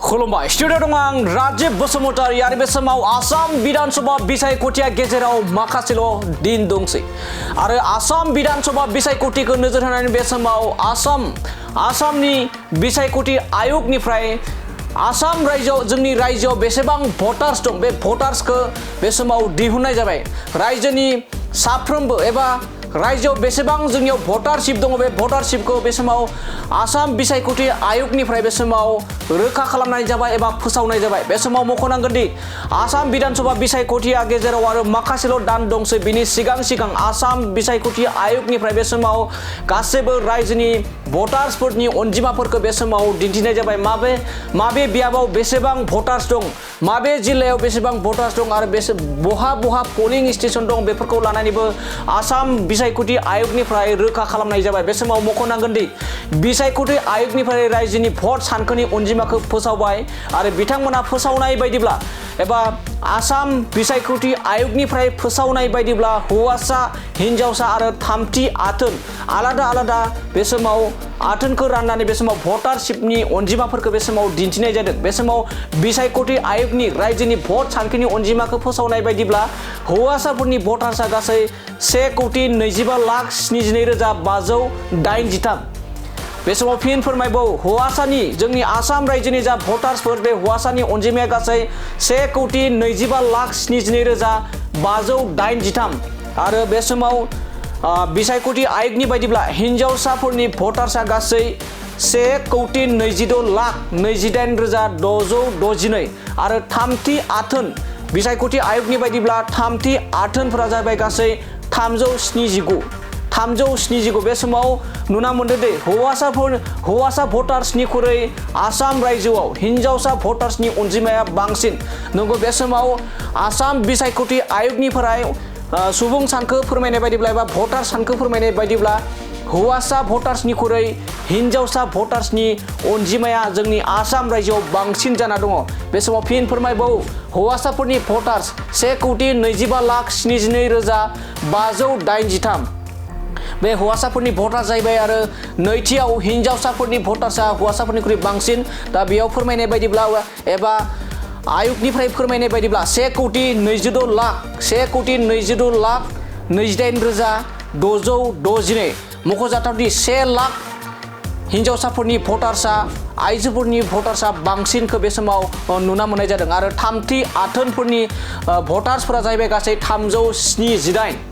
खुलुमबाय स्टुडिअ दं आं राजीब बसुमतारी आरो बे समाव आसाम विधानसभा बिसायख'थिया गेजेराव माखासेल' दिन दंसै आरो आसाम विधानसभा बिसायख'थिखौ नोजोर होनानै बे समाव आसामनि बिसायख'थि आयगनिफ्राय आसाम रायजोआव जोंनि रायजोआव बेसेबां भटार्स दं बे भटार्सखौ बे समाव दिहुननाय जाबाय रायजोनि साफ्रोमबो एबा रायजोआव बेसेबां जोंनियाव भटारशिप दङ बे भटारशिपखौ बे समाव आसाम बिसायख'थि आयगनिफ्राय बे समाव रोखा खालामनाय जाबाय एबा फोसावनाय जाबाय बे समाव मख'नांगोन दि आसाम विधानसभा बिसायख'थिया गेजेराव आरो माखासेल' दान दंसै बिनि सिगां आसाम बिसायख'थि आयगनिफ्राय बे समाव गासैबो रायजोनि भटार्सफोरनि अनजिमाफोरखौ बे समाव दिन्थिनाय जाबाय माबे बियाबाव बेसेबां भटार्स दं माबे जिल्लायाव बेसेबां भटार्स दं आरो बहा पलिं स्टेशन दं बेफोरखौ लानानैबो आसाम बिसायख'थि आयगनिफ्राय रोखा खालामनाय जाबाय बे समाव मख'नांगोन दि बिसायख'थि आयगनिफ्राय रायजोनि भट सानखोनि अनजिमाखौ फोसावबाय आरो बिथांमोना फोसावनाय बायदिब्ला एबा आसाम बिसायख'थि आयगनिफ्राय फोसावनाय बायदिब्ला हौवासा हिन्जावसा आरो थामथि आथोन आलादा बे समाव आथोनखौ राननानै बे समाव भटारशिपनि अनजिमाफोरखौ बे समाव दिन्थिनाय जादों बे समाव बिसायख'थि आयगनि रायजोनि भट सानखोनि अनजिमाखौ फोसावनाय बायदिब्ला हौवासाफोरनि भटार्सआ गासै 1,25,72,583 बे समाव फिन फोरमायबाव हौवासानि जोंनि आसाम रायजोनि जा भटार्सफोर बे हौवासानि अनजिमाया गासै 1,25,72,583 आरो बे समाव बिसायख'थि आयगनि बायदिब्ला हिन्जावसाफोरनि भटार्सआ गासै 1,29,28,662 आरो थामथि आथोन बिसायख'थि आयगनि बायदिब्ला थामथि आथोनफोरा जाबाय गासै 379 बे समाव नुना मोनदों दि हौवासा भटार्सनिख्रुइ आसाम रायजोआव हिन्जावसा भटार्सनि अनजिमाया बांसिन नंगौ बे समाव आसाम बिसायख'थि आयगनिफ्राय सुबुं सानखो फोरमायनाय बायदिब्ला एबा भटार सानखो फोरमायनाय बायदिब्ला हौवासा भटार्सनिख्रुइ हिन्जावसा भटार्सनि अनजिमाया जोंनि आसाम रायजोआव बांसिन जाना दङ बे समाव फिन फोरमायबाव हौवासाफोरनि भटार्स 1,25,72,583 बे हौवासाफोरनि भटार जाहैबाय आरो नैथियाव हिन्जावसाफोरनि भटार्सआ हौवासाफोरनिख्रुइ बांसिन दा बेयाव फोरमायनाय बायदिब्ला एबा आयगनिफ्राय फोरमायनाय बायदिब्ला 1,26,28,662 मख'जाथावदि 1 लाख हिन्जावसाफोरनि भटार्सआ आइजोफोरनि भटार्सआ बांसिनखौ बे समाव नुना मोननाय जादों आरो थामथि आथोनफोरनि भटार्सफोरा जाहैबाय गासै 378